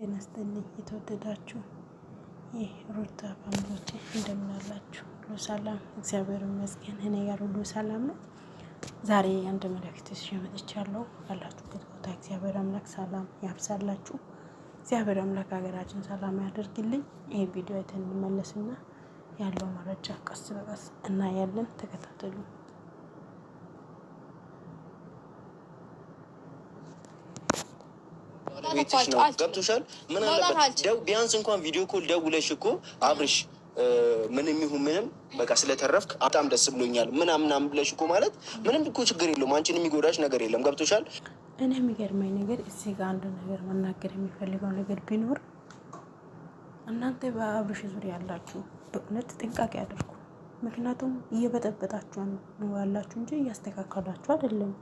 ጤና ይስጥልኝ የተወደዳችሁ ይህ ሩታ family ዎች እንደምን አላችሁ? ሁሉ ሰላም፣ እግዚአብሔር ይመስገን። እኔ ጋር ሁሉ ሰላም ነው። ዛሬ አንድ መልእክት ይዤ መጥቻለሁ። ያላችሁበት ቦታ እግዚአብሔር አምላክ ሰላም ያብዛላችሁ። እግዚአብሔር አምላክ ሀገራችን ሰላም ያደርግልኝ። ይህ ቪዲዮ አይተን እንመለስና ያለው መረጃ ቀስ በቀስ እናያለን። ተከታተሉ። ቤትሽ ነው። ገብቶሻል? ምን አለበት ቢያንስ እንኳን video call ደውለሽ እኮ አብርሽ ምንም ይሁን ምንም በቃ ስለተረፍክ በጣም ደስ ብሎኛል ምናምናም ብለሽ እኮ ማለት ምንም እኮ ችግር የለውም። አንቺን የሚጎዳሽ ነገር የለም። ገብቶሻል? እኔ የሚገርመኝ ነገር እዚህ ጋር አንድ ነገር መናገር የሚፈልገው ነገር ቢኖር እናንተ በአብርሽ ዙሪያ ያላችሁ በእውነት ጥንቃቄ አድርጉ። ምክንያቱም እየበጠበጣችሁ ነው ያላችሁ እንጂ እያስተካከላችሁ አይደለም።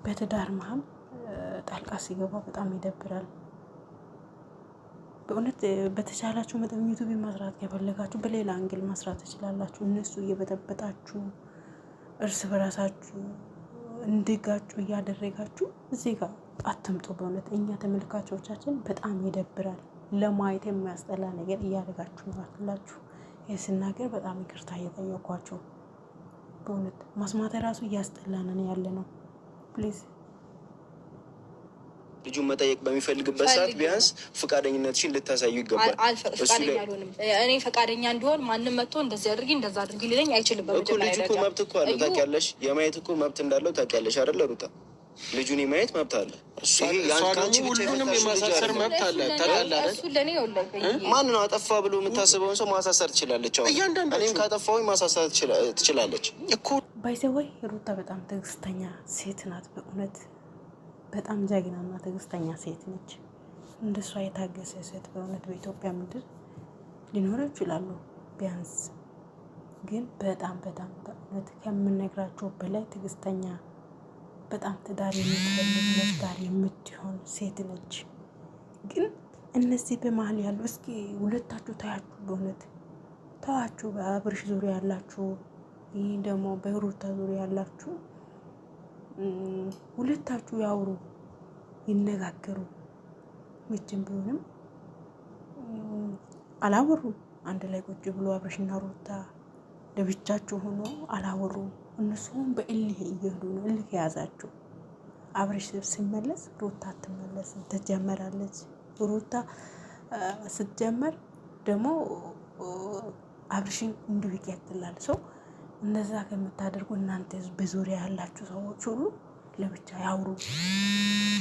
በትዳር መሀል ጣልቃ ሲገባ በጣም ይደብራል። በእውነት በተቻላችሁ መጠን ዩቱብ መስራት ከፈለጋችሁ በሌላ angle መስራት ትችላላችሁ። እነሱ እየበጠበጣችሁ እርስ በራሳችሁ እንዲጋጩ እያደረጋችሁ እዚህ ጋር አትምጡ። በእውነት እኛ ተመልካቾቻችን በጣም ይደብራል። ለማየት የሚያስጠላ ነገር እያደረጋችሁ አላችሁ። ይህ ስናገር በጣም ይቅርታ እየጠየኳቸው በእውነት መስማት ራሱ እያስጠላንን ያለ ነው። Please ልጁን መጠየቅ በሚፈልግበት ሰዓት ቢያንስ ፈቃደኝነትሽን ልታሳዩ ይገባል። ፈቃደኛ አልሆንም። እኔ ፈቃደኛ እንዲሆን ማንም መጥቶ እንደዚህ አድርጊ እንደዛ አድርጊ ሊለኝ አይችልም። በመጀመሪያ ልጁ እኮ መብት እኮ አለው ታውቂያለሽ። የማየት እኮ መብት እንዳለው ታውቂያለሽ አይደለ ሩታ? ልጁን የማየት መብት አለ። ሁሉንም የማሳሰር መብት አለ። ማን ነው አጠፋ ብሎ የምታስበውን ሰው ማሳሰር ትችላለች። እኔም ካጠፋሁኝ ማሳሰር ትችላለች እኮ። By the way ሩታ በጣም ትዕግስተኛ ሴት ናት በእውነት በጣም ጀግናና ትዕግስተኛ ሴት ነች። እንደሷ የታገሰ ሴት በእውነት በኢትዮጵያ ምድር ሊኖሩ ይችላሉ ቢያንስ ግን በጣም በጣም በእውነት ከምነግራቸው በላይ ትዕግስተኛ፣ በጣም ትዳር የምትፈልግ ለትዳር የምትሆን ሴት ነች። ግን እነዚህ በመሀል ያሉ እስኪ ሁለታችሁ ታያችሁ፣ በእውነት ተዋችሁ። በአብርሽ ዙሪያ ያላችሁ፣ ይህ ደግሞ በሩታ ዙሪያ ያላችሁ ሁለታችሁ ያውሩ፣ ይነጋገሩ። መቼም ቢሆንም አላወሩም። አንድ ላይ ቁጭ ብሎ አብርሽና ሩታ ለብቻቸው ሆኖ አላወሩም። እነሱም በእልህ እየሄዱ ነው። እልህ የያዛቸው አብርሽ ሲመለስ ሩታ አትመለስም፣ ትጀመራለች። ሩታ ስትጀመር ደግሞ አብርሽን እንዲሁ ይቀጥላል ሰው እንደዛ ከምታደርጉ እናንተ በዙሪያ ያላችሁ ሰዎች ሁሉ ለብቻ ያውሩ።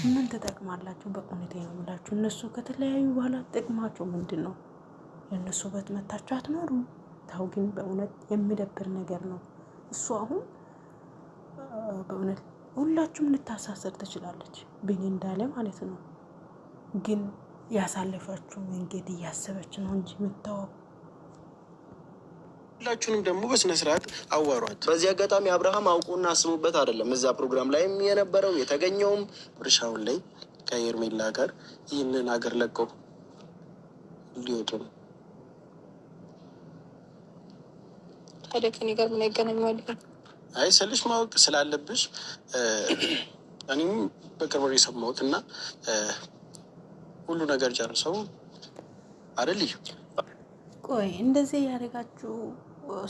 ምን ትጠቅማላችሁ? በእውነቴ ነው የምላችሁ። እነሱ ከተለያዩ በኋላ ጥቅማቸው ምንድን ነው? የእነሱ በት መታችሁ አትኖሩም። ታው ግን በእውነት የሚደብር ነገር ነው እሱ። አሁን በእውነት ሁላችሁም ልታሳሰር ትችላለች፣ ብኝ እንዳለ ማለት ነው። ግን ያሳለፋችሁ መንገድ እያሰበች ነው እንጂ የምታወቅ ሁላችሁንም ደግሞ በስነ ስርዓት አዋሯት። በዚህ አጋጣሚ አብርሃም አውቆና አስቦበት አይደለም እዛ ፕሮግራም ላይም የነበረው የተገኘውም እርሻውን ላይ ከሄርሜላ ጋር ይህንን ሀገር ለቀው ሊወጡ ነው። ታዲያ ከእኔ ጋር ምን ያገናኘዋል? አይ ስልሽ ማወቅ ስላለብሽ እኔም በቅርብ የሰማሁት እና ሁሉ ነገር ጨርሰው አይደል? ቆይ እንደዚህ ያደረጋችሁ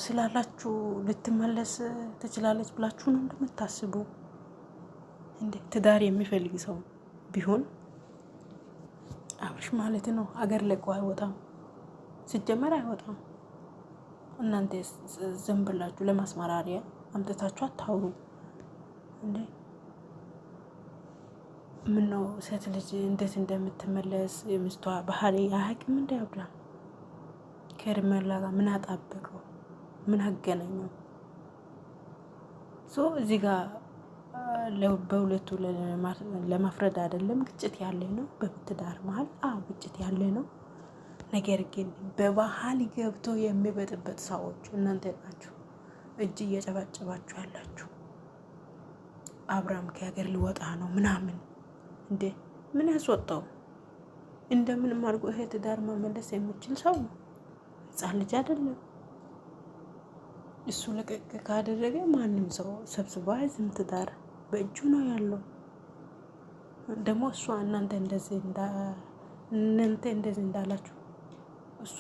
ስላላችሁ ልትመለስ ትችላለች ብላችሁ ነው እንደምታስቡ? እንዴ ትዳር የሚፈልግ ሰው ቢሆን አብርሽ ማለት ነው አገር ለቆ አይወጣም፣ ሲጀመር አይወጣም። እናንተ ዝም ብላችሁ ለማስመራሪያ አምጥታችሁ አታውሩ እንዴ። ምነው ሴት ልጅ እንዴት እንደምትመለስ የሚስቷ ባህሪ አያውቅም እንደ አብርሃም ከሄርሜላ ጋር ምን አጣበቀው? ምን አገናኘው? So እዚህ ጋር በሁለቱ ለመፍረድ አይደለም። ግጭት ያለ ነው በትዳር መሀል፣ አዎ ግጭት ያለ ነው። ነገር ግን በባህል ገብቶ የሚበጥበት ሰዎች እናንተ ናችሁ፣ እጅ እየጨባጨባችሁ ያላችሁ። አብርሃም ከሀገር ሊወጣ ነው ምናምን እንዴ! ምን ያስወጣው? እንደምንም አድርጎ ይሄ ትዳር መመለስ የሚችል ሰው ነው፣ ህፃን ልጅ አይደለም። እሱ ለቀቅ ካደረገ ማንም ሰው ሰብስቦ አይዝም። ትዳር በእጁ ነው ያለው። ደግሞ እሷ እናንተ እንደዚህ እናንተ እንደዚህ እንዳላችሁ እሷ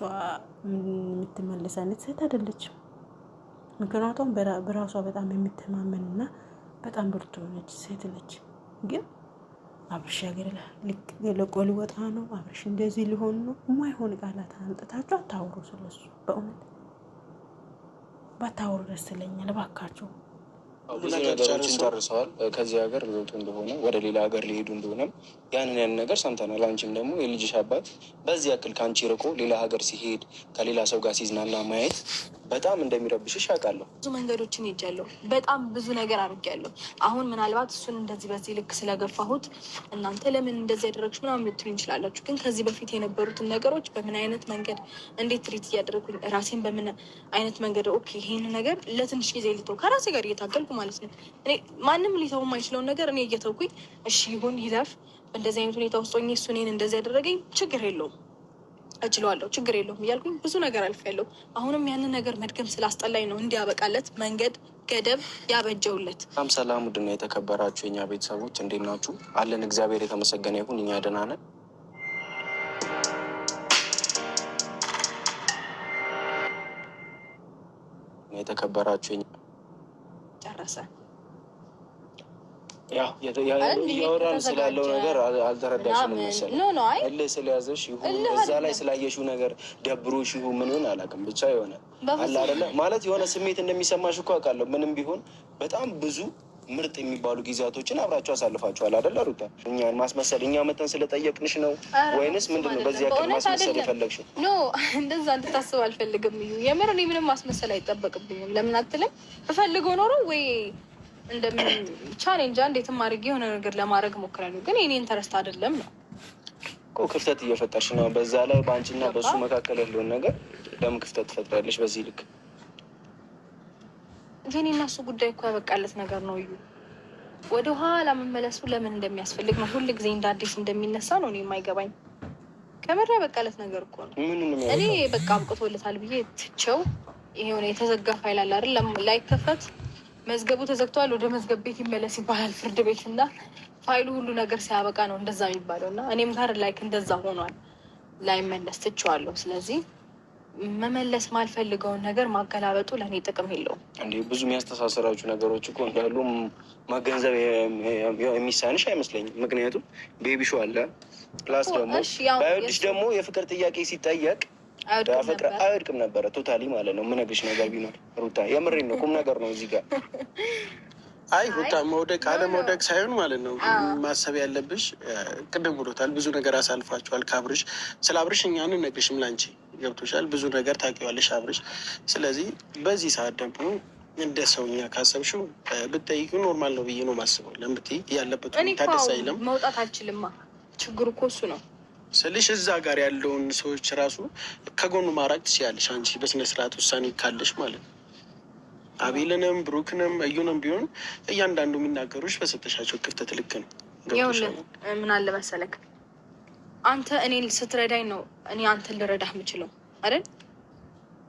የምትመለስ አይነት ሴት አይደለችም። ምክንያቱም በራሷ በጣም የምትማመንና በጣም ብርቱ የሆነች ሴት ነች። ግን አብርሽ ሀገር ለቆ ሊወጣ ነው፣ አብርሽ እንደዚህ ሊሆን ነው። የማይሆን ቃላት አምጥታችሁ አታውሩ ስለሱ። በእውነት ባታወሩ ደስ ይለኛል። እባካችሁ። ብዙ ነገሮችን ጨርሰዋል። ከዚህ ሀገር ሊወጡ እንደሆነ ወደ ሌላ ሀገር ሊሄዱ እንደሆነም ያንን ያን ነገር ሰምተናል። አንቺም ደግሞ የልጅሽ አባት በዚህ ያክል ከአንቺ ርቆ ሌላ ሀገር ሲሄድ ከሌላ ሰው ጋር ሲዝናና ማየት በጣም እንደሚረብሽሽ አውቃለሁ። ብዙ መንገዶችን ሄጃለሁ። በጣም ብዙ ነገር አድርጌያለሁ። አሁን ምናልባት እሱን እንደዚህ በዚህ ልክ ስለገፋሁት እናንተ ለምን እንደዚህ ያደረግሽ ምናምን ልትሉ እንችላላችሁ። ግን ከዚህ በፊት የነበሩትን ነገሮች በምን አይነት መንገድ እንዴት treat እያደረግኩኝ ራሴን በምን አይነት መንገድ okay፣ ይሄን ነገር ለትንሽ ጊዜ ልተው ከራሴ ጋር እየታገልኩ ማለት ነው። እኔ ማንም ሊተው የማይችለውን ነገር እኔ እየተውኩኝ እሺ ይሁን ይለፍ፣ በእንደዚህ አይነት ሁኔታ ውስጥ ሆኜ እሱ እኔን እንደዚህ ያደረገኝ ችግር የለውም እችለዋለሁ ችግር የለውም እያልኩኝ ብዙ ነገር አልፌያለሁ። አሁንም ያንን ነገር መድገም ስላስጠላኝ ነው እንዲያበቃለት መንገድ ገደብ ያበጀውለት። በጣም ሰላም ውድና የተከበራችሁ የኛ ቤተሰቦች እንዴት ናችሁ? አለን፣ እግዚአብሔር የተመሰገነ ይሁን። እኛ ደህና ነን። የተከበራችሁ የኛ ጨረሰ። ያው እያወራን ስላለው ነገር አልተረዳሽንም መሰለኝ። No, no፣ አይ። እልህ ስለያዘሽ ይሁን እልህ እዛ ላይ አይደለም። ስላየሽው ነገር ደብሮሽ ይሁን ምን ይሁን አላውቅም፣ ብቻ የሆነ በፍጹም። አለ አይደለ ማለት የሆነ ስሜት እንደሚሰማሽ እኮ አውቃለሁ። ምንም ቢሆን በጣም ብዙ ምርጥ የሚባሉ ጊዜያቶችን አብራችሁ አሳልፋችኋል አይደለ ሩታ? እኛን ማስመሰል እኛ መተን ስለጠየቅንሽ ነው ኧረ ወይንስ ምንድን ነው? በዚህ ያክል በእውነት ማስመሰል አይደለም። የፈለግሽው? No፣ እንደዛ እንድታስብ አልፈልግም። እዩ፣ የምር እኔ ምንም ማስመሰል አይጠበቅብኝም። ለምን አትልም? ብፈልገው ኖሮ ወይ እንደምን ብቻ እኔ እንጃ እንዴትም አድርጌ የሆነ ነገር ለማድረግ እሞክራለሁ። ግን የኔ interest አይደለም ነው። እኮ ክፍተት እየፈጠርሽ ነው። በዛ ላይ በአንቺና በእሱ ገባ? መካከል ያለውን ነገር ለምን ክፍተት ትፈጥሪያለሽ በዚህ ልክ? የኔ እና እሱ ጉዳይ እኮ ያበቃለት ነገር ነው። እዩ፣ ወደ ኋላ መመለሱ ለምን እንደሚያስፈልግ ነው ሁል ጊዜ እንደ አዲስ እንደሚነሳ ነው እኔ የማይገባኝ። ከምር ያበቃለት ነገር እኮ ነው። ምኑን ነው እኔ የሚያበቃው? በቃ አብቅቶለታል ብዬ ትቸው ይሄ የተዘጋ ፋይል አለ አይደል? ላይከፈት መዝገቡ ተዘግቷል፣ ወደ መዝገብ ቤት ይመለስ ይባላል ፍርድ ቤት እና ፋይሉ ሁሉ ነገር ሲያበቃ ነው እንደዛ የሚባለው። እና እኔም ጋር like እንደዛ ሆኗል። ላይመለስ ትቼዋለሁ። ስለዚህ መመለስ ማልፈልገውን ነገር ማገላበጡ ለእኔ ጥቅም የለውም። እንዴ፣ ብዙ የሚያስተሳስራችሁ ነገሮች እኮ እንዳሉ መገንዘብ የሚሳንሽ አይመስለኝም። ምክንያቱም baby ሾ አለ፣ plus እኮ ደግሞ እሺ፣ ያው ባይወድሽ ደግሞ የፍቅር ጥያቄ ሲጠየቅ አይወድቅም ፍቅር ነበር። አይወድቅም ነበረ totally ማለት ነው። የምነግርሽ ነገር ቢኖር ሩታ የምሬን ነው፣ ቁም ነገር ነው እዚህ ጋር። አይ ሩታ፣ መውደቅ No, no. አለመውደቅ ሳይሆን ማለት ነው ማሰብ ያለብሽ ቅድም ብሎታል። ብዙ ነገር አሳልፋችኋል ከአብርሽ። ስለ አብርሽ እኛ አንነግርሽም፣ ላንቺ ገብቶሻል። ብዙ ነገር ታውቂዋለሽ አብርሽ። ስለዚህ በዚህ ሰዓት ደግሞ እንደ ሰውኛ ካሰብሽው ብትጠይቂው normal ነው ብዬ ነው ማስበው። ለምትይ ያለበት እኔ ሁኔታ እኮ ደስ አይልም መውጣት አልችልማ። ችግሩ እኮ እሱ ነው። ስልሽ እዛ ጋር ያለውን ሰዎች ራሱ ከጎኑ ማራቅ ትችያለሽ አንቺ በስነ ስርዓት ውሳኔ ካለሽ ማለት ነው። አቤልንም ብሩክንም እዩንም ቢሆን እያንዳንዱ የሚናገሩሽ በሰጠሻቸው ክፍተት ልክ ነው። ገብቶሻል? ይኸውልህ፣ ምን አለ መሰለክ፣ አንተ እኔን ስትረዳኝ ነው እኔ አንተን ልረዳህ የምችለው አይደል?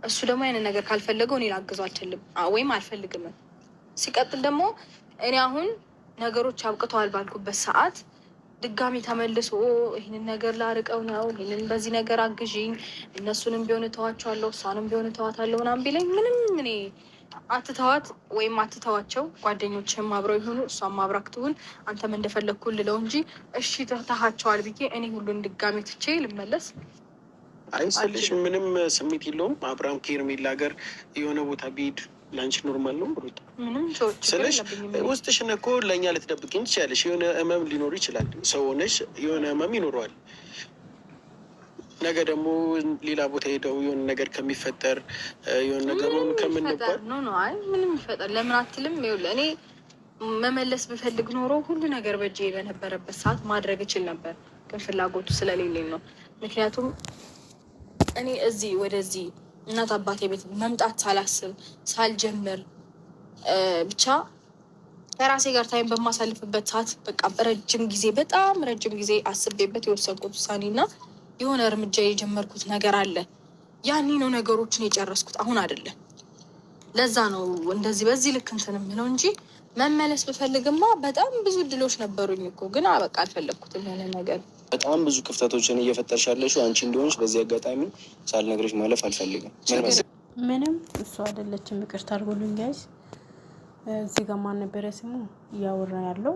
እሱ ደግሞ ያንን ነገር ካልፈለገው እኔ ላግዘው አልችልም ወይም አልፈልግም። ሲቀጥል ደግሞ እኔ አሁን ነገሮች አብቅተዋል ባልኩበት ሰዓት ድጋሚ ተመልሶ ይህንን ነገር ላርቀው ነው፣ ይህንን በዚህ ነገር አግዢኝ፣ እነሱንም ቢሆን እተዋቸዋለሁ፣ እሷንም ቢሆን እተዋታለሁ ምናምን ቢለኝ ምንም እኔ አትተዋት ወይም አትተዋቸው፣ ጓደኞችም አብረው ይሁኑ፣ እሷም አብራክ ትሁን፣ አንተም እንደፈለግኩ ልለው እንጂ እሺ ተሃቸዋል ብዬ እኔ ሁሉን ድጋሚ ትቼ ልመለስ አይ ስልሽ ምንም ስሜት የለውም። አብርሃም ከሄርሜላ ጋር የሆነ ቦታ ቢሄድ ለአንቺ normal ነው ሩታ? ምንም ችግር ስልሽ የለብኝም። ውስጥሽን እኮ ለእኛ ልትደብቅኝ ትችያለሽ። የሆነ ህመም ሊኖር ይችላል። ሰው ሆነሽ የሆነ ህመም ይኖረዋል። ነገ ደግሞ ሌላ ቦታ ሄደው የሆነ ነገር ከሚፈጠር የሆነ ነገር ሆኑ ምንም ከምንባል ይፈጠር፣ no, no፣ አይ ምንም ይፈጠር ለምን አትልም? ይኸውልህ፣ እኔ መመለስ ብፈልግ ኖሮ ሁሉ ነገር በእጄ በነበረበት ሰዓት ማድረግ እችል ነበር፣ ግን ፍላጎቱ ስለሌለኝ ነው። ምክንያቱም እኔ እዚህ ወደዚህ እናት አባቴ ቤት መምጣት ሳላስብ ሳልጀምር ብቻ ከራሴ ጋር time በማሳልፍበት ሰዓት በቃ ረጅም ጊዜ፣ በጣም ረጅም ጊዜ አስቤበት የወሰንኩት ውሳኔ እና የሆነ እርምጃ የጀመርኩት ነገር አለ። ያኔ ነው ነገሮችን የጨረስኩት፣ አሁን አይደለም። ለዛ ነው እንደዚህ በዚህ ልክ እንትን የምለው እንጂ መመለስ ብፈልግማ በጣም ብዙ እድሎች ነበሩኝ እኮ፣ ግን በቃ አልፈለግኩትም የሆነ ነገር። በጣም ብዙ ክፍተቶችን እየፈጠርሽ ያለሽው አንቺ እንደሆንሽ በዚህ አጋጣሚ ሳልነግርሽ ማለፍ አልፈልግም። ምን መሰለሽ፣ ምንም እሱ አይደለችም። ይቅርታ አድርጎልኝ guys። እዚህ ጋር ማን ነበረ ስሙ እያወራ ያለው?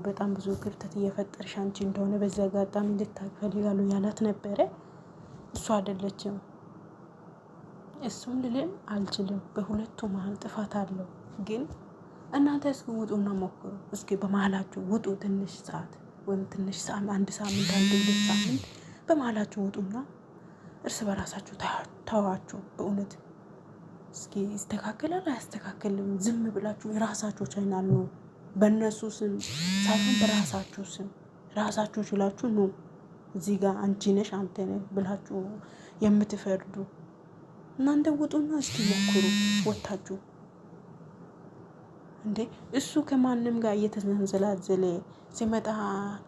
በጣም ብዙ ክፍተት እየፈጠርሽ አንቺ እንደሆነ በዚህ አጋጣሚ እንድታውቅ እፈልጋለሁ ያላት ነበረ። እሱ አይደለችም። እሱም ልልም አልችልም። በሁለቱ መሀል ጥፋት አለው። ግን እናንተ እስኪ ውጡና ሞክሩ። እስኪ በመሀላችሁ ውጡ። ትንሽ ሰዓት ወይም ትንሽ አንድ ሳምንት፣ አንድ 2 ሳምንት በመሀላችሁ ውጡና እርስ በራሳችሁ ተዋችሁ። በእውነት እስኪ ይስተካከላል አያስተካከልም? ዝም ብላችሁ የራሳችሁ ቻናል ነው፣ በእነሱ ስም ሳይሆን በራሳችሁ ስም ራሳችሁ ችላችሁ ነው እዚህ ጋር አንቺ ነሽ አንተ ነህ ብላችሁ የምትፈርዱ እናንተ ውጡና እስኪ ሞክሩ ወታችሁ። እንዴ፣ እሱ ከማንም ጋር እየተንዘላዘለ ሲመጣ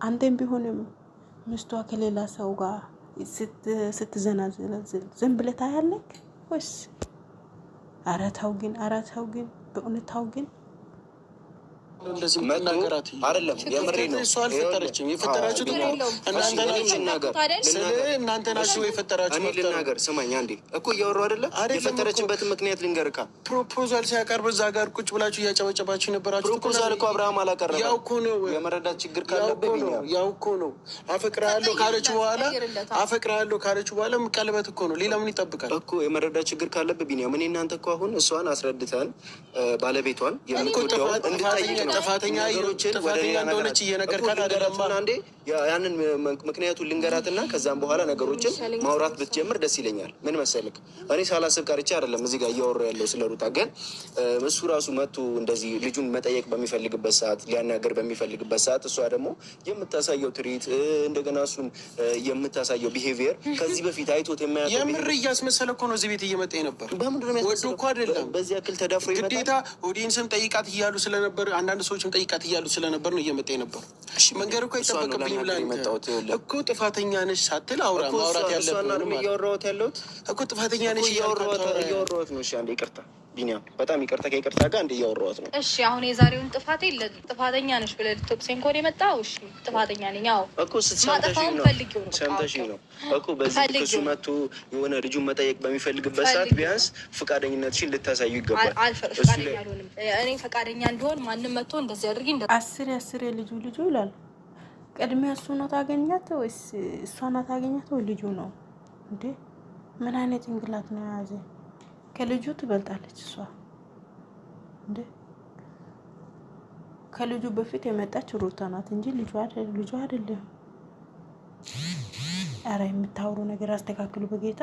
አንተም ቢሆንም ሚስቷ ከሌላ ሰው ጋር ስትዘናዘላዘል ዝም ብለህ ታያለህ ወይስ? ኧረ ተው ግን፣ ኧረ ተው ግን፣ በእውነት ተው ግን። እንደዚህ የምትናገራት አይደለም፣ የምሬ ነው። እሷ አልፈጠረችም። የፈጠራችሁት እኮ እናንተ ናችሁ። ልናገር። ስለ እናንተ ናችሁ የፈጠራችሁ። እኔ ልናገር፣ ስማኝ አንዴ። እኮ እያወራሁ አይደለ? አይደለም እኮ። የፈጠረችበትን ምክንያት ልንገርካ። Proposal ሲያቀርብ እዛ ጋር ቁጭ ብላችሁ እያጨበጨባችሁ የነበራችሁ። Proposal እኮ አብርሃም አላቀረበም። ያው እኮ ነው። የመረዳት ችግር ያው ካለብህ እኮ ነው። ያው እኮ ነው። አፈቅርሃለሁ ካለችው በኋላ፣ አፈቅርሃለሁ ካለችው በኋላ ቀለበት እኮ ነው። ሌላ ምን ይጠብቃል? እኮ የመረዳት ችግር ካለብህ ቢኒያም፣ እኔ እናንተ እኮ አሁን እሷን አስረድተን ባለቤቷን የምትወደውን እንድጠይቅ ነው። ነገሮችን ወደ ጥፋተኛ ሌላ ነገር እንደሆነች እየነገርካት እኮ አይደለማ? ልንገራትና አንዴ ያንን ምክንያቱን ልንገራትና ከዛም በኋላ ነገሮችን ማውራት ብትጀምር ደስ ይለኛል። ምን መሰልክ፣ እኔ ሳላስብ ቀርቼ አይደለም እዚህ ጋር እያወራሁ ያለው ስለ ሩታ። ግን እሱ ራሱ መጥቶ እንደዚህ ልጁን መጠየቅ በሚፈልግበት ሰዓት፣ ሊያናገር በሚፈልግበት ሰዓት እሷ ደግሞ የምታሳየው ትርኢት፣ እንደገና እሱን የምታሳየው behavior ከዚህ በፊት አይቶት የማያውቀው የምር እያስመሰለ እኮ ነው እዚህ ቤት እየመጣ የነበር። በምንድን ነው ወዶ የሚያስመስለው? እኮ አይደለም። በዚህ ያክል ተዳፍሮ ይመጣል? ግዴታ audience ም ጠይቃት እያሉ ስለነበር፣ አንዳንድ ሰዎችም ጠይቃት እያሉ ስለነበር ነው እየመጣ የነበር። መንገር እኮ እሷን ነው አይጠበቅብኝም። ላናግር ለአንተ የመጣሁት፣ ይኸውልህ። እኮ ጥፋተኛ ነሽ ሳትል አውራ እኮ ማውራት እሷን ያለብህ አይደል እያወራሁት ያለሁት? እኮ ጥፋተኛ እኮ ነሽ እያልካት አውራ። እያወራሁት ነው። እሺ አንዴ ይቅርታ ቢኒያም፣ በጣም ይቅርታ። ከይቅርታ ጋር አንዴ እያወራሁት ነው። እሺ፣ አሁን የዛሬውን ጥፋቴ ጥፋተኛ ነሽ ብለህ ልትወቅሰኝ ከሆነ የመጣው፣ እሺ ጥፋተኛ ነኝ። አዎ። እኮ ሰምተሽኝ ማጠፋውን ነው። ፈልጌው ነው። በቃ ሰምተሽኝ አውቄው። ነው እኮ። በዚህ ልክ እሱ ፈልጌው ነው። መጥቶ የሆነ ልጁን መጠየቅ በሚፈልግበት ሰዓት ፈልጌው ቢያንስ ፈቃደኝነትሽን ልታሳዩ ይገባል። እሱ ፈቃደኛ ላይ አልሆንም። እኔ ፈቃደኛ እንዲሆን ማንም መጥቶ እንደዚህ አድርጊ እንደ አስር አስር ልጁ ልጁ ይላል። ቅድሚያ እሱ ነው ታገኛት ወይስ እሷ ናት ታገኛት ወይ ልጁ ነው እንዴ? ምን አይነት ጭንቅላት ነው የያዘ? ከልጁ ትበልጣለች እሷ እንዴ? ከልጁ በፊት የመጣች ሩታ ናት እንጂ ልጁ አይደለም። ኧረ የምታወሩ ነገር አስተካክሉ በጌታ።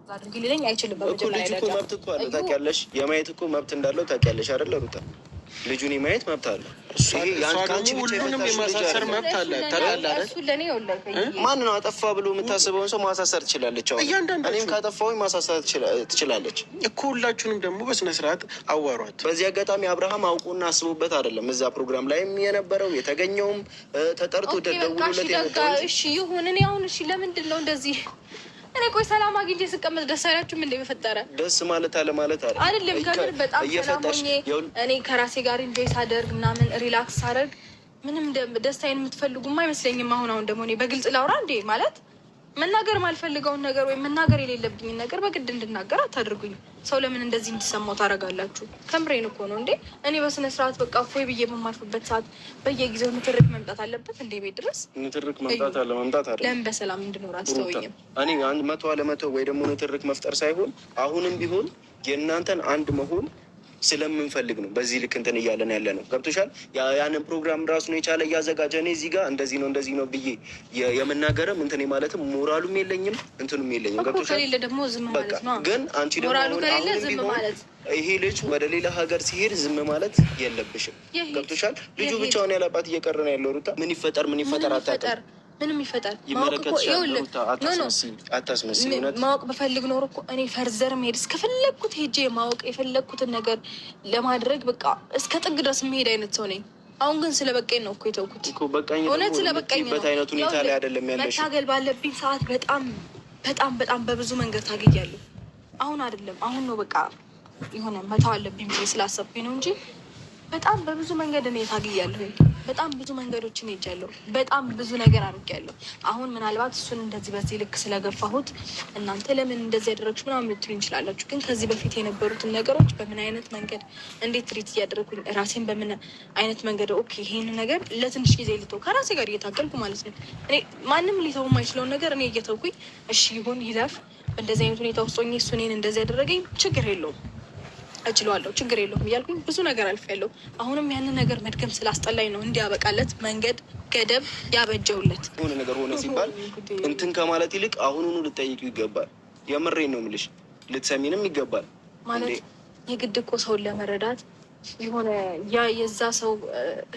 አድርጊ ሊለኝ አይችልም። እኮ በመጀመሪያ ልጁ እኮ ደረጃ መብት እኮ አለው እዩ ታውቂያለሽ። የማየት እኮ መብት እንዳለው ታውቂያለሽ አይደለ ሩታ? ልጁን የማየት መብት አለው። እሷ ይሄ እሷ ከአንቺ ደግሞ ብቻ ሁሉንም የፈታሽው ልጅ የማሳሰር አይደለም። መብት አለ። ታውቃለህ አይደል? እሱ ለእኔ ይኸውልህ ማን ነው አጠፋ ብሎ የምታስበውን ሰው ማሳሰር ትችላለች። አሁን እያንዳንዳችሁ። እኔም ካጠፋሁኝ ማሳሰር ትችላለች። እኮ ሁላችሁንም ደግሞ በስነ ስርዓት አዋሯት። በዚህ አጋጣሚ አብርሃም አውቆና አስቦበት አይደለም እዛ ፕሮግራም ላይም የነበረው የተገኘውም ተጠርቶ Okay፣ በቃ እሺ፣ ደውሎለት ደጋ የመጣው እንጂ እሺ ይሁን። እኔ አሁን እሺ፣ ለምንድን ነው እንደዚህ? እኔ ቆይ ሰላም አግኝቼ ስቀመጥ ደስ አይላችሁም እንዴ? በፈጠረ ደስ ማለት አለ ማለት አለ አይደለም። ከምር በጣም ሰላም እየፈጠርሽ ሆኜ እኔ ከራሴ ጋር enjoy ሳደርግ ምናምን relax ሳደርግ ምንም ደስታዬን የምትፈልጉም አይመስለኝም። አሁን አሁን ደግሞ እኔ በግልጽ ላውራ እንዴ? ማለት መናገር ማልፈልገውን ነገር ወይም መናገር የሌለብኝን ነገር በግድ እንድናገር አታድርጉኝ። ሰው ለምን እንደዚህ እንዲሰማው ታደርጋላችሁ? ከምሬን እኮ ነው እንዴ። እኔ በስነ ስርዓት በቃ እፎይ ብዬ በማልፍበት ሰዓት በየጊዜው ንትርክ መምጣት አለበት እንዴ ቤት ድረስ? ንትርክ መምጣት አለ መምጣት አለ ለምን በሰላም እንድኖር አትተወኝም? እኔ አንድ መቶ አለመቶ ወይ ደግሞ ንትርክ መፍጠር ሳይሆን አሁንም ቢሆን የእናንተን አንድ መሆን ስለምንፈልግ ነው በዚህ ልክ እንትን እያለን ያለ ነው። ገብቶሻል? ያንን ፕሮግራም ራሱን የቻለ እያዘጋጀ እኔ እዚህ ጋር እንደዚህ ነው እንደዚህ ነው ብዬ የመናገርም እንትን ማለትም ሞራሉም የለኝም እንትኑም የለኝም። እኮ ገብቶሻል? ከሌለ ደግሞ ዝም በቃ ማለት ነው። ግን አንቺ ደግሞ ሞራሉ አሁን ከሌለ አሁንም ዝም ቢሆን ማለት። ይሄ ልጅ ወደ ሌላ ሀገር ሲሄድ ዝም ማለት የለብሽም። የሄድ ገብቶሻል? ልጁ የሄድ ብቻውን ያላባት እየቀረ ነው ያለው። ሩታ፣ ምን ይፈጠር ምን ይፈጠር ምንም አታውቅም። ይፈጠር ምንም ይፈጠር ማወቅ እኮ ይመለከትሻል። ይኸውልህ ሩታ፣ No, no. አታስመስይ፣ አታስመስይ እውነት። ማወቅ ብፈልግ ኖሮ እኮ እኔ further መሄድ እስከፈለግኩት ሄጄ ማወቅ የፈለግኩትን ነገር ለማድረግ በቃ እስከ ጥግ ድረስ መሄድ አይነት ሰው ነኝ። አሁን ግን ስለበቃኝ ነው እኮ የተውኩት። እኮ በቃኝ ደግሞ እውነት ስለበቃኝ ነው። የምትይበት አይነት ሁኔታ ላይ ይኸውልህ፣ አይደለም ያለሽው። መታገል ባለብኝ ሰዓት በጣም በጣም በጣም በብዙ መንገድ ታግያለሁ። አሁን አይደለም፣ አሁን ነው በቃ የሆነ መተው አለብኝ ብዬ ስላሰብኩኝ ነው እንጂ በጣም በብዙ መንገድ እኔ ታግያለሁኝ። በጣም ብዙ መንገዶችን ሄጃለሁ። በጣም ብዙ ነገር አድርጌያለሁ። አሁን ምናልባት እሱን እንደዚህ በዚህ ልክ ስለገፋሁት እናንተ ለምን እንደዚህ ያደረግሽ ምናምን ልትሉ እንችላላችሁ። ግን ከዚህ በፊት የነበሩትን ነገሮች በምን አይነት መንገድ እንዴት treat እያደረግኩኝ ራሴን በምን አይነት መንገድ okay፣ ይሄን ነገር ለትንሽ ጊዜ ልተው ከራሴ ጋር እየታገልኩ ማለት ነው። እኔ ማንም ሊተው የማይችለውን ነገር እኔ እየተውኩኝ እሺ ይሁን ይለፍ፣ እንደዚህ አይነት ሁኔታ ውስጥ ሆኜ እሱ እኔን እንደዚህ ያደረገኝ ችግር የለውም እችለዋለሁ ችግር የለውም እያልኩኝ ብዙ ነገር አልፌያለሁ። አሁንም ያንን ነገር መድገም ስላስጠላኝ ነው እንዲያበቃለት መንገድ ገደብ ያበጀውለት። የሆነ ነገር ሆነ ሲባል እንትን ከማለት ይልቅ አሁኑኑ ልጠይቂው ይገባል። የምሬን ነው የምልሽ፣ ልትሰሚንም ይገባል። ማለት የግድ እኮ ሰውን ለመረዳት የሆነ የዛ ሰው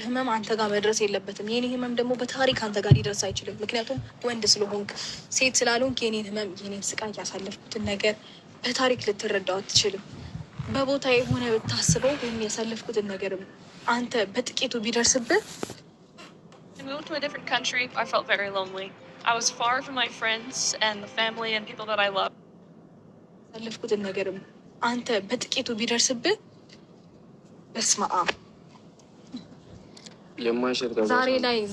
ህመም አንተ ጋር መድረስ የለበትም። የኔ ህመም ደግሞ በታሪክ አንተ ጋር ሊደርስ አይችልም። ምክንያቱም ወንድ ስለሆንክ ሴት ስላልሆንክ የኔን ህመም የኔን ስቃይ ያሳለፍኩትን ነገር በታሪክ ልትረዳው አትችልም። በቦታ የሆነ ብታስበው ወይም ያሳለፍኩትን ነገር አንተ በጥቂቱ ቢደርስብህ I moved to a different country. I felt very lonely. I was far from my friends and the family and people that I love. ያሳለፍኩትን ነገር አንተ በጥቂቱ ቢደርስብህ በስመ አብ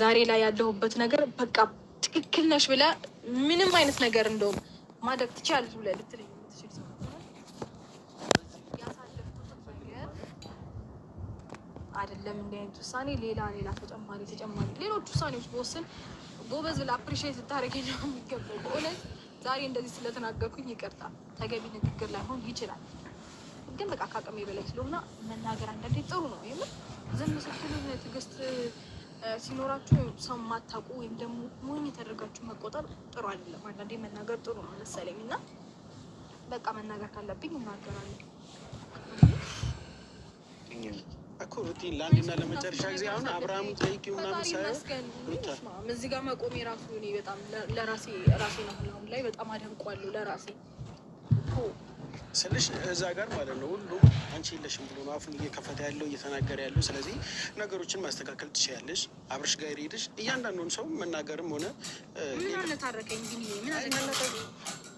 ዛሬ ላይ ያለሁበት ነገር በቃ ትክክል ነሽ ብለህ ምንም አይነት ነገር እንደውም ማድረግ ትችያለሽ ብለህ ልትለኝ የምትችል ሰው ያሳለፍኩትን ነገር አይደለም እንዲህ አይነት ውሳኔ ሌላ ሌላ ተጨማሪ ተጨማሪ ሌሎች ውሳኔዎች በወስን ጎበዝ ብለህ appreciate ልታደርገኝ ነው የሚገባው። በእውነት ዛሬ እንደዚህ ስለተናገርኩኝ ይቅርታ። ተገቢ ንግግር ላይሆን ይችላል፣ ግን በቃ ከአቅሜ በላይ ስለሆነ መናገር አንዳንዴ ጥሩ ነው። የምር ዝም ስትሉ ትዕግስት ሲኖራችሁ ሰው የማታውቁ ወይም ደግሞ ሞኝ ተደርጋችሁ መቆጠር ጥሩ አይደለም። አንዳንዴ መናገር ጥሩ ነው መሰለኝ እና በቃ መናገር ካለብኝ እናገራለሁ። እኮ ሩቲ ለአንድና ለመጨረሻ ጊዜ አሁን አብርሃም ጠይቂው ምናምን ሳይሆን ሩታ እዚህ ጋር መቆሜ ራሱ እኔ በጣም ለራሴ ራሴን አሁን አሁን ላይ በጣም አደንቋለሁ ለራሴ ስልሽ እዛ ጋር ማለት ነው ሁሉም አንቺ የለሽም ብሎ ነው አፉን እየከፈተ ያለው እየተናገረ ያለው። ስለዚህ ነገሮችን ማስተካከል ትችያለሽ። አብርሽ ጋር ሄደሽ እያንዳንዱን ሰው መናገርም ሆነ ምን አነታረከኝ ግን ምን አደከመኝ?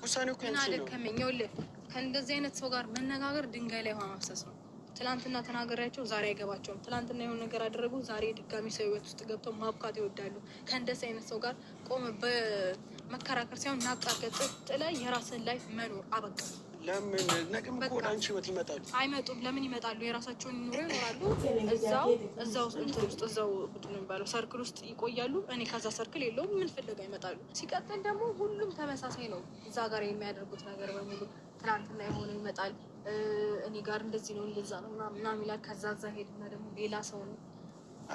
ውሳኔው እኮ ምን ያንቺ ነው። አደከመኝ? ይኸውልህ ከእንደዚህ አይነት ሰው ጋር መነጋገር ድንጋይ ላይ ውሃ ማፍሰስ ነው። ትናንትና ተናገሪያቸው ዛሬ አይገባቸውም። ትናንትና የሆነ ነገር አደረጉ ዛሬ ድጋሚ ሰው ህይወት ውስጥ ገብተው ማብካት ይወዳሉ። ከእንደዚህ አይነት ሰው ጋር ቆመ በመከራከር ሳይሆን ናቃርገህ ጥለህ የራስን life መኖር አበቃ። ለምን ነገም እኮ ወደ አንቺ ህይወት ይመጣሉ። አይመጡም። ለምን ይመጣሉ? የራሳቸውን ኑሮ ይኖራሉ። እዛው እዛው እንትን ውስጥ እዛው ምንድን ነው የሚባለው circle ውስጥ ይቆያሉ። እኔ ከዛ circle የለውም ምን ፍለጋ ይመጣሉ? ሲቀጥል ደግሞ ሁሉም ተመሳሳይ ነው። እዛ ጋር የሚያደርጉት ነገር በሙሉ ትናንትና የሆነ ይመጣል እኔ ጋር እንደዚህ ነው እንደዛ ነው ምናምን ይላል። ከዛ እዛ ሄድና ደግሞ ሌላ ሰው ነው።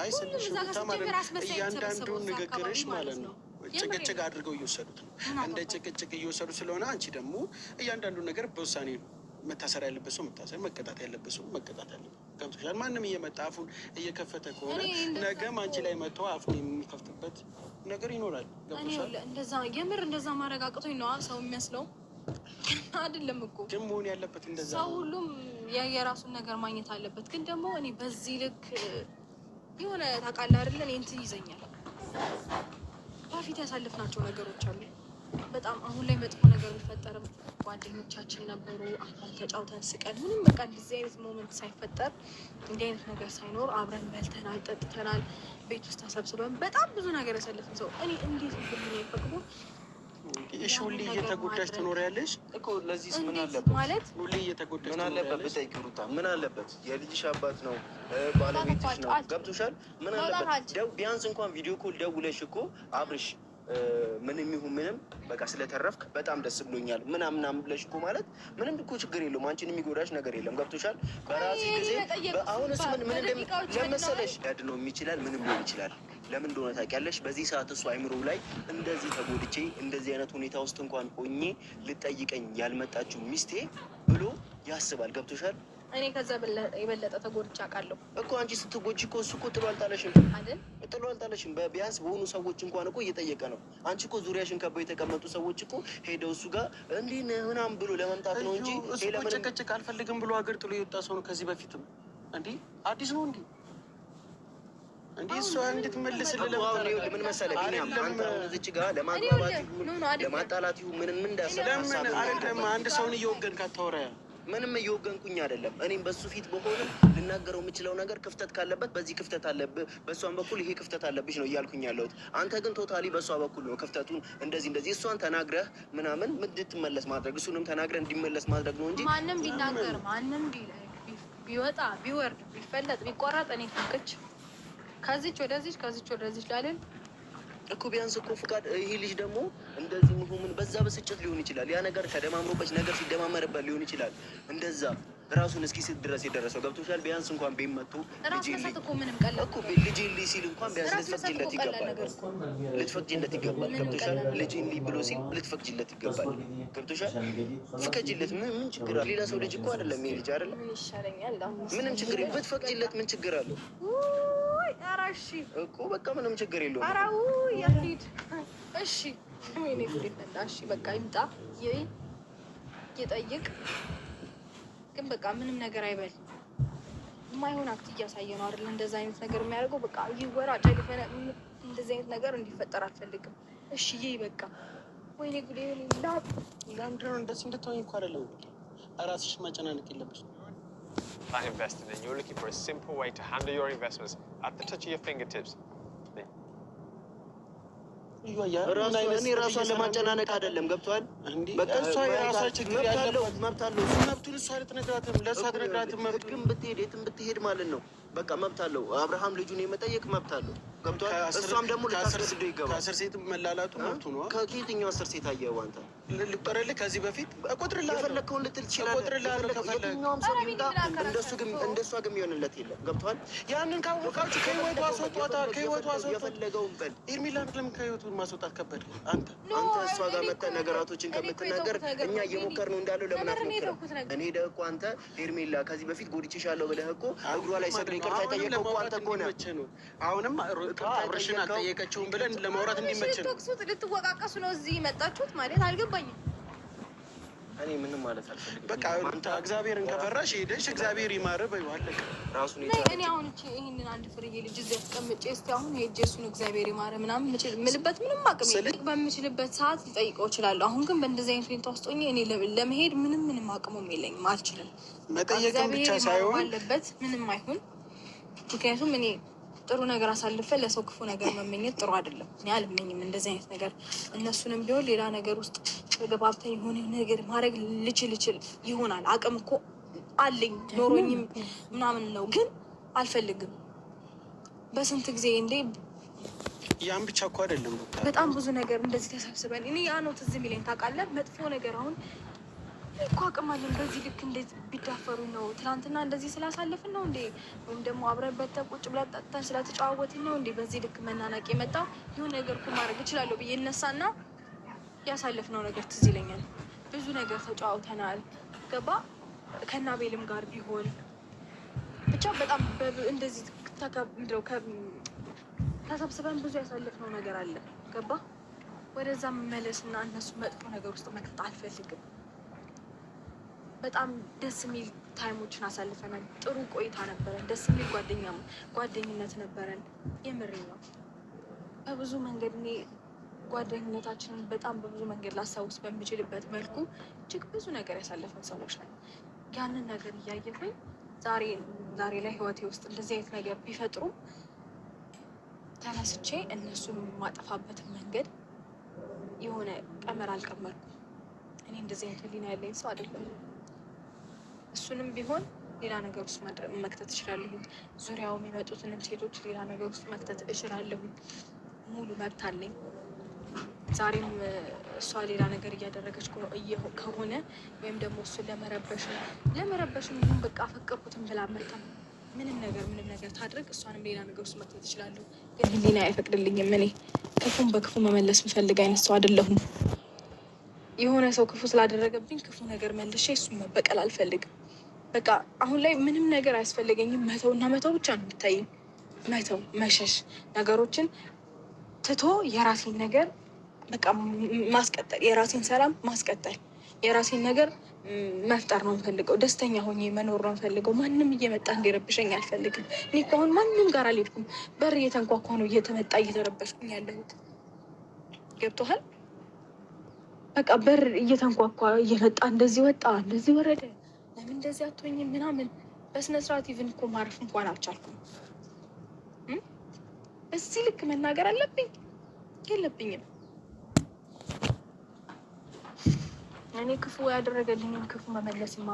አይ ስልሽ ሁሉም እዛ ጋር ሩታ ማለት ሲጀመር አስመሳይ እያንዳንዱ የተሰበሰበው እዛ ንግግርሽ አካባቢ ማለት ነው ጭቅጭቅ አድርገው እየወሰዱት ነው። እንደ ጭቅጭቅ እየወሰዱ ስለሆነ አንቺ ደግሞ እያንዳንዱ ነገር በውሳኔ ነው። መታሰር ያለበት ሰው መታሰር፣ መቀጣት ያለበት ሰው መቀጣት ያለበት። ገብቶሻል? ማንም እየመጣ አፉን እየከፈተ ከሆነ እኔ እንደዛ ነገም አንቺ ላይ መጥቶ አፉን የሚከፍትበት ነገር ይኖራል። እኔ ገብቶሻል? እንደዛ የምር እንደዛ ማድረግ አቅቶኝ ነዋ ሰው የሚመስለው አይደለም እኮ ግን መሆን ያለበት እንደዛ ሰው ነው። ሁሉም የራሱን ነገር ማግኘት አለበት። ግን ደግሞ እኔ በዚህ ልክ የሆነ ታውቃለህ አይደለ እኔ እንትን ይዘኛል። በፊት ያሳለፍናቸው ነገሮች አሉ። በጣም አሁን ላይ መጥፎ ነገር ቢፈጠርም ጓደኞቻችን ነበሩ። አብረን ተጫውተን ስቀን ምንም በቃ እንደዚህ አይነት moment ሳይፈጠር እንዲህ አይነት ነገር ሳይኖር አብረን በልተናል፣ ጠጥተናል፣ ቤት ውስጥ ተሰብስበን በጣም ብዙ ነገር ያሳለፍን ሰው እኔ እንዴት ብልን ፈቅዶ እሺ፣ ሁሌ እየተጎዳሽ ትኖሪያለሽ። እኮ ለዚህስ ምን እንዴት አለበት? ማለት ሁሌ እየተጎዳሽ ምን አለበት ትኖሪያለሽ። ብጠይቂው ሩታ፣ ምን አለበት? የልጅሽ አባት ነው፣ ባለቤትሽ ነው። ገብቶሻል? ምን አለበት ቢያንስ እንኳን video call ደውለሽ እኮ አብርሽ ምንም ይሁን ምንም በቃ ስለተረፍክ በጣም ደስ ብሎኛል ምናምን ምናምን ብለሽ እኮ ማለት ምንም እኮ ችግር የለውም። አንቺን የሚጎዳሽ ነገር የለም። ገብቶሻል? በራስሽ ጊዜ አሁን እሱ ምን ምን ለመሰለሽ ያድነውም ይችላል ምንም ሊሆን ይችላል። ለምን እንደሆነ ታውቂያለሽ? በዚህ ሰዓት እሱ አይምሮ ላይ እንደዚህ ተጎድቼ እንደዚህ አይነት ሁኔታ ውስጥ እንኳን ሆኜ ልጠይቀኝ ያልመጣችው ሚስቴ ብሎ ያስባል። ገብቶሻል? እኔ ከዛ የበለጠ ተጎድቼ አውቃለሁ እኮ አንቺ ስትጎጂ እኮ እሱ እኮ ጥሎ አልጣለሽም አይደል? ጥሎ አልጣለሽም። ቢያንስ በሆኑ ሰዎች እንኳን እኮ እየጠየቀ ነው። አንቺ እኮ ዙሪያሽን ከበው የተቀመጡ ሰዎች እኮ ሄደው እሱ ጋር እንዲህ ነህ ምናምን ብሎ ለመምጣት ነው እንጂ እሱ ሌላ እኮ ምንም ጭቅጭቅ አልፈልግም ብሎ ሀገር ጥሎ የወጣ ሰው ነው። ከዚህ በፊትም እንዴ አዲስ ነው እንዴ እንዴ እሷ እንድትመልስልህ እኮ አሁን ይኸውልህ ምን መሰለህ ቢኒያም፣ አንተ አሁን እዚች ጋር ለማግባባት ይሁን no no አይደለም። ለማጣላት ይሁን ምንም እንዳሰብ ለምን አይደለም? አንድ ሰውን እየወገንክ አታወራ። ምንም እየወገንኩኝ አይደለም። እኔም በሱ ፊት በሆንም ልናገረው የምችለው ነገር ክፍተት ካለበት በዚህ ክፍተት አለብህ፣ በእሷን በኩል ይሄ ክፍተት አለብሽ ነው እያልኩኝ ያለሁት። አንተ ግን totally በእሷ በኩል ነው ክፍተቱን እንደዚህ እንደዚህ እሷን ተናግረህ ምናምን እንድትመለስ ማድረግ፣ እሱንም ተናግረህ እንዲመለስ ማድረግ ነው እንጂ ማንም ቢናገር፣ ማንም ቢወጣ ቢወርድ ቢፈለጥ ቢቆረጥ እኔ ፍንክች ከዚች ወደዚች ከዚች ወደዚች ላልን። እኮ ቢያንስ እኮ ፍቃድ ይሄ ልጅ ደግሞ እንደዚህ መሆኑን በዛ ብስጭት ሊሆን ይችላል። ያ ነገር ተደማምሮበት፣ ነገር ሲደማመርበት ሊሆን ይችላል። እንደዛ ራሱን እስኪ ስት ድረስ የደረሰው፣ ገብቶሻል። ቢያንስ እንኳን ቤት መጥቶ ራስ መሳት እኮ ምንም ቀላል እኮ ልጄ ልይ ሲል እንኳን ቢያንስ ራስ መሳት ልትፈቅጂለት እኮ ቀላል ይገባል። ነገር እኮ ነው። ልትፈቅጂለት ይገባል። ምንም ገብቶሻል። ቀላል ልጄ ልይ ብሎ ሲል ልትፈቅጂለት ይገባል። ገብቶሻል። ፍቀጂለት። ምን ችግር አለ? ሌላ ሰው ልጅ እኮ አይደለም ይሄ ልጅ አይደለም። ምን ይሻለኛል አሁን? ምንም ችግር ብትፈቅጂለት ምን ችግር አለው? ውይ፣ ኧረ እሺ። እኮ በቃ ምንም ችግር የለውም። ኧረ ውይ ያሂድ፣ እሺ፣ ወይኔ ጉዴ ፈላ። እሺ በቃ ይምጣ፣ ይጠይቅ፣ ግን በቃ ምንም ነገር አይበል። የማይሆን act እያሳየ ነው አይደል? እንደዛ አይነት ነገር የሚያደርገው በቃ ይወራጭ፣ እንደዚህ አይነት ነገር እንዲፈጠር አልፈልግም። እሺ ይይ በቃ፣ ወይኔ ጉዴ ላብ። ለምንድን ነው እንደዚህ እንድትሆኝ እኮ አይደለም። ራስሽ ማጨናነቅ የለብሽም። That investing and you're looking for a simple way to handle your investments at the touch of your fingertips, then እኔ ራሷን ለማጨናነቅ አይደለም። ገብቶሃል? እንዲህ በቃ እሷ የራሷ ችግር መብት አለው፣ ያለባት መብት አለው። መብቱን እሷ ልትነግራትም ለእሷ ትነግራትም መብቱን። ህግም ብትሄድ የትም ብትሄድ ማለት ነው። በቃ መብት አለው። አብርሃም ልጁን የመጠየቅ መብት አለው። ገብቶሃል? እሷም ደግሞ ልታስገድደው ይገባል። ከ10 ሴት መላላጡ መብቱ ነው። ከየትኛው 10 ሴት አየኸው አንተ? ልቁጠርልህ? ከዚህ በፊት እቆጥርልሃለሁ። የፈለግከውን ልትል ትችላለህ። እቆጥርልሃለሁ ከፈለግህ። የትኛውም ሰው ኧረ ቢመጣ ቢኒ ምን እንደሱ ግን አከራከርክ? እንደሷ ግን የሚሆንለት የለም። ገብቶሃል? ያንን ካወቃችሁ ከህይወቱ አስወጧታ። ከህይወቱ አስወጧት። የፈለገውን በል። ሄርሜላን ለምን ከህይወቱ ማስወጣት ከበደ? አንተ No፣ አንተ እሷ ጋር እኔ መተህ እኮ ነገራቶችን እኔ እኮ ከምትናገር የተውኩት ነገር እኛ ነው። እየሞከርነው እንዳለው ለምን የምር እኔ አትሞክርም? የተውኩት ነገር እኔ ደህ እኮ አንተ ሄርሜላ ከዚህ በፊት ጎድቼሻለሁ ብለህ እኮ እግሯ ላይ ሰግደህ ይቅርታ አሁንም የጠየቀው እኮ አንተ ለማውራት እኮ ነህ። እንዲመችህ ነው። አሁንም ሩታ አብርሽን ጠየቀው። አልጠየቀችውም ብለን ለማውራት እንዲመችህ ነው። ልትወቅሱት ልትወቃቀሱ ነው እዚህ የመጣችሁት ማለት አልገባኝም። እኔ ምንም ማለት አልፈልግም። በቃ ሩታ እግዚአብሔርን ከፈራሽ ሄደሽ እግዚአብሔር ይማርህ በይው፣ አለቀ። ራሱን ነይ የቻለ እኔ አሁን እቺ ይሄንን አንድ ፍርዬ ልጅ እዚህ አስቀምጬ እስቲ አሁን ሄጄ እሱን እግዚአብሔር ይማረ ምናምን ምልበት ምንም አቅም የለኝም። በምችልበት ሰዓት ልጠይቀው እችላለሁ። አሁን ግን በእንደዚህ አይነት ሁኔታ ውስጥ ሆኜ እኔ ለመሄድ ምንም ምንም አቅሙም የለኝም፣ አልችልም። መጠየቅም እግዚአብሔር ብቻ ይማረው ሳይሆን ባለበት ምንም አይሁን። ምክንያቱም እኔ ጥሩ ነገር አሳልፈ ለሰው ክፉ ነገር መመኘት ጥሩ አይደለም። እኔ አልመኝም እንደዚህ አይነት ነገር። እነሱንም ቢሆን ሌላ ነገር ውስጥ ተገባብተን የሆነ ነገር ማድረግ ልችል ልችል ይሆናል። አቅም እኮ አለኝ ኖሮኝም ምናምን ነው፣ ግን አልፈልግም። በስንት ጊዜ እንዴ። ያን ብቻ እኮ አይደለም ሩታ። በጣም ብዙ ነገር እንደዚህ ተሰብስበን እኔ ያ ነው ትዝ የሚለኝ ታውቃለህ። መጥፎ ነገር አሁን እኮ አቅም አለን። በዚህ ልክ እንዴት ቢዳፈሩ ነው? ትናንትና እንደዚህ ስላሳለፍን ነው እንዴ? ወይም ደግሞ አብረን በተን ቁጭ ብለን ጠጥተን ስለተጨዋወትን ነው እንዴ በዚህ ልክ መናናቅ የመጣው? የሆነ ነገር እኮ ማድረግ እችላለሁ ብዬ እነሳና ያሳለፍነው ነገር ትዝ ይለኛል። ብዙ ነገር ተጨዋውተናል። ገባ ከናቤልም ጋር ቢሆን ብቻ በጣም እንደዚህ ምንድነው ተሰብስበን ብዙ ያሳለፍነው ነገር አለ። ገባ ወደዛ መመለስና እነሱ መጥፎ ነገር ውስጥ መክተት አልፈልግም። በጣም ደስ የሚል time ኦችን አሳልፈናል። ጥሩ ቆይታ ነበረን። ደስ የሚል ጓደኝነት ነበረን። የምሬ ነው። በብዙ መንገድ እኔ ጓደኝነታችንን በጣም በብዙ መንገድ ላስታውስ በምችልበት መልኩ እጅግ ብዙ ነገር ያሳለፍን ሰዎች ነን። ያንን ነገር እያየሁኝ ዛሬ ዛሬ ላይ ህይወቴ ውስጥ እንደዚህ አይነት ነገር ቢፈጥሩም ተነስቼ እነሱን የማጠፋበትን መንገድ የሆነ ቀመር አልቀመርኩም። እኔ እንደዚህ አይነት ህሊና ያለኝ ሰው አይደለም። እሱንም ቢሆን ሌላ ነገር ውስጥ መክተት እችላለሁ። ዙሪያው የሚመጡትንም ሴቶች ሌላ ነገር ውስጥ መክተት እችላለሁ። ሙሉ መብት አለኝ። ዛሬም እሷ ሌላ ነገር እያደረገች ከሆነ ወይም ደግሞ እሱን ለመረበሽም ለመረበሽም ይሁን በቃ አፈቀርኩትም ብላ መታ ምንም ነገር ምንም ነገር ታድርግ፣ እሷንም ሌላ ነገር ውስጥ መክተት እችላለሁ። ግን ህሊና አይፈቅድልኝም። እኔ ክፉን በክፉ መመለስ የምፈልግ አይነት ሰው አይደለሁም። የሆነ ሰው ክፉ ስላደረገብኝ ክፉ ነገር መልሼ እሱን መበቀል አልፈልግም። በቃ አሁን ላይ ምንም ነገር አያስፈልገኝም። መተው እና መተው ብቻ ነው የሚታየኝ። መተው፣ መሸሽ፣ ነገሮችን ትቶ የራሴን ነገር በቃ ማስቀጠል፣ የራሴን ሰላም ማስቀጠል፣ የራሴን ነገር መፍጠር ነው የምፈልገው። ደስተኛ ሆኜ መኖር ነው የምፈልገው። ማንም እየመጣ እንዲረብሸኝ አልፈልግም። እኔ እኮ አሁን ማንም ጋር አልሄድኩም። በር እየተንኳኳ ነው እየተመጣ እየተረበሽኩኝ ያለሁት። ገብቶሃል? በቃ በር እየተንኳኳ እየመጣ እንደዚህ ወጣ እንደዚህ ወረደ። ለምን እንደዚህ አትሆኝም ምናምን በስነ ስርዓት even እኮ ማረፍ እንኳን አልቻልኩም። በዚህ ልክ መናገር አለብኝ የለብኝም? እኔ ክፉ ያደረገልኝን ክፉ መመለስማ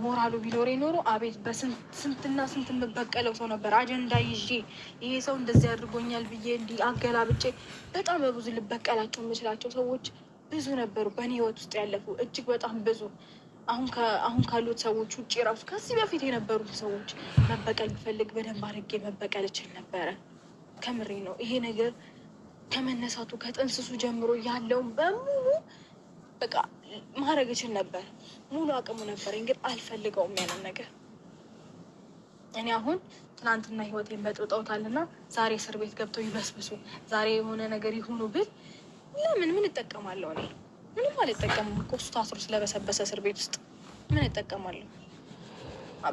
ሞራሉ ቢኖረኝ ኖሮ አቤት በስንትና ስንት የምበቀለው ሰው ነበር። አጀንዳ ይዤ ይሄ ሰው እንደዚህ አድርጎኛል ብዬ እንዲህ አገላብጬ በጣም በብዙ ልበቀላቸው የምችላቸው ሰዎች ብዙ ነበሩ፣ በእኔ ህይወት ውስጥ ያለፉ እጅግ በጣም ብዙ። አሁን ካሉት ሰዎች ውጭ ራሱ ከዚህ በፊት የነበሩት ሰዎች መበቀል ብፈልግ በደንብ አድርጌ መበቀል እችል ነበረ። ከምሬ ነው። ይሄ ነገር ከመነሳቱ ከጥንስሱ ጀምሮ ያለውን በሙሉ በቃ ማድረግ እችል ነበር። ሙሉ አቅሙ ነበረኝ፣ ግን አልፈልገውም ያንን ነገር። እኔ አሁን ትናንትና ህይወቴን በጥብጠውታልና ዛሬ እስር ቤት ገብተው ይበስብሱ፣ ዛሬ የሆነ ነገር ይሁኑ ብል ለምን ምን እጠቀማለሁ? እኔ ምንም አልጠቀምም እኮ እሱ ታስሮ ስለበሰበሰ እስር ቤት ውስጥ ምን እጠቀማለሁ?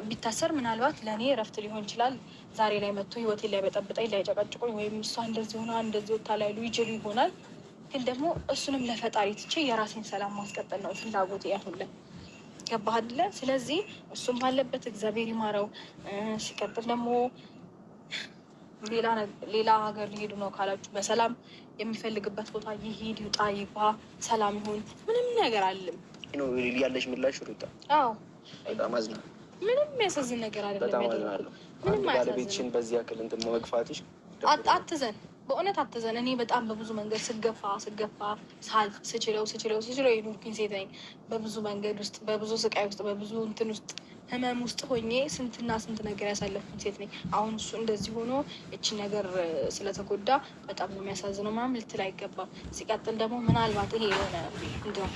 ቢታሰር ምናልባት ለእኔ እረፍት ሊሆን ይችላል። ዛሬ ላይ መጥቶ ህይወቴን ላይበጠብጠኝ፣ ላይጨቀጭቆኝ ወይም እሷ እንደዚህ ሆና እንደዚህ ወታ ላይሉ ይችሉ ይሆናል። ግን ደግሞ እሱንም ለፈጣሪ ትቼ የራሴን ሰላም ማስቀጠል ነው ፍላጎቴ አሁን ላይ። ገባህ አይደለ? ስለዚህ እሱም ባለበት እግዚአብሔር ይማረው። ሲቀጥል ደግሞ ሌላ ሀገር ሊሄዱ ነው ካላችሁ በሰላም የሚፈልግበት ቦታ ይሄድ፣ ይውጣ፣ ይግባ፣ ሰላም ይሁን። ምንም ነገር አልልም ነው ያለሽ ምላሽ ሩታ? አዎ በጣም አዝናለሁ። ምንም የሚያሳዝን ነገር አይደለም። በጣም አዝናለሁ። ምንም ባለቤትሽን በዚህ ያክል እንትን መግፋትሽ አትዘን፣ በእውነት አትዘን። እኔ በጣም በብዙ መንገድ ስገፋ ስገፋ ሳልፍ ስችለው ስችለው ስችለው የኖርኩኝ ሴት ነኝ። በብዙ መንገድ ውስጥ፣ በብዙ ስቃይ ውስጥ፣ በብዙ እንትን ውስጥ፣ ህመም ውስጥ ሆኜ ስንትና ስንት ነገር ያሳለፍኩኝ ሴት ነኝ። አሁን እሱ እንደዚህ ሆኖ እቺ ነገር ስለተጎዳ በጣም ነው የሚያሳዝነው ምናምን ልትል አይገባም። ሲቀጥል ደግሞ ምናልባት ይሄ የሆነ እንደው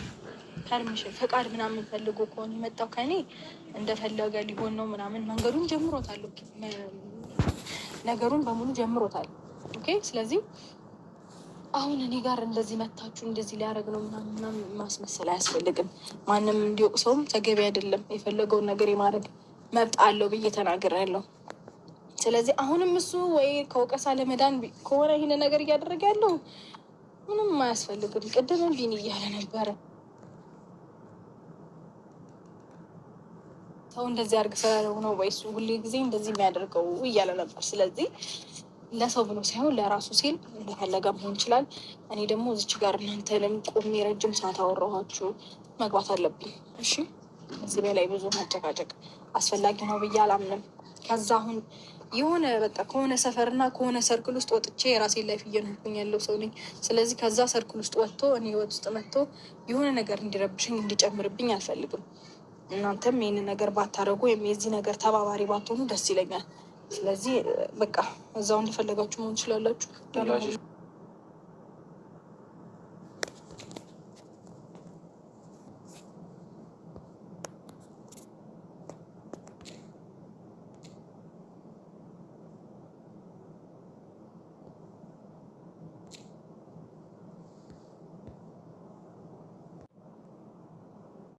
permission ፈቃድ ምናምን ፈልጎ ከሆነ የመጣው ከኔ እንደፈለገ ሊሆን ነው ምናምን መንገዱን ጀምሮታል፣ ነገሩን በሙሉ ጀምሮታል። Okay፣ ስለዚህ አሁን እኔ ጋር እንደዚህ መታችሁ እንደዚህ ሊያደርግ ነው ምናምን ምናምን ማስመሰል አያስፈልግም። ማንም እንዲወቅሰውም ተገቢ አይደለም። የፈለገውን ነገር የማድረግ መብት አለው ብዬ ተናግሬያለሁ። ስለዚህ አሁንም እሱ ወይ ከወቀሳ ለመዳን ከሆነ ይህን ነገር እያደረገ ያለው ምንም አያስፈልግም። ቅድምም ቢኒ እያለ ነበረ ሰው እንደዚህ አድርግ ስላለው ነው ወይ እሱ ሁሌ ጊዜ እንደዚህ የሚያደርገው እያለ ነበር። ስለዚህ ለሰው ብሎ ሳይሆን ለራሱ ሲል እንደፈለገ መሆን ይችላል። እኔ ደግሞ እዚች ጋር እናንተንም ቆሜ ረጅም ሰዓት አወራኋችሁ፣ መግባት አለብኝ። እሺ፣ እዚህ በላይ ብዙ ማጨቃጨቅ አስፈላጊ ነው ብዬ አላምንም። ከዛ አሁን የሆነ በቃ ከሆነ ሰፈርና ከሆነ circle ውስጥ ወጥቼ የራሴን life እየኖርኩኝ ያለው ሰው ነኝ። ስለዚህ ከዛ circle ውስጥ ወጥቶ እኔ ህይወት ውስጥ መጥቶ የሆነ ነገር እንዲረብሸኝ እንዲጨምርብኝ አልፈልግም። እናንተም ይህንን ነገር ባታደርጉ ወይም የዚህ ነገር ተባባሪ ባትሆኑ ደስ ይለኛል። ስለዚህ በቃ እዛው እንደፈለጋችሁ መሆን ትችላላችሁ።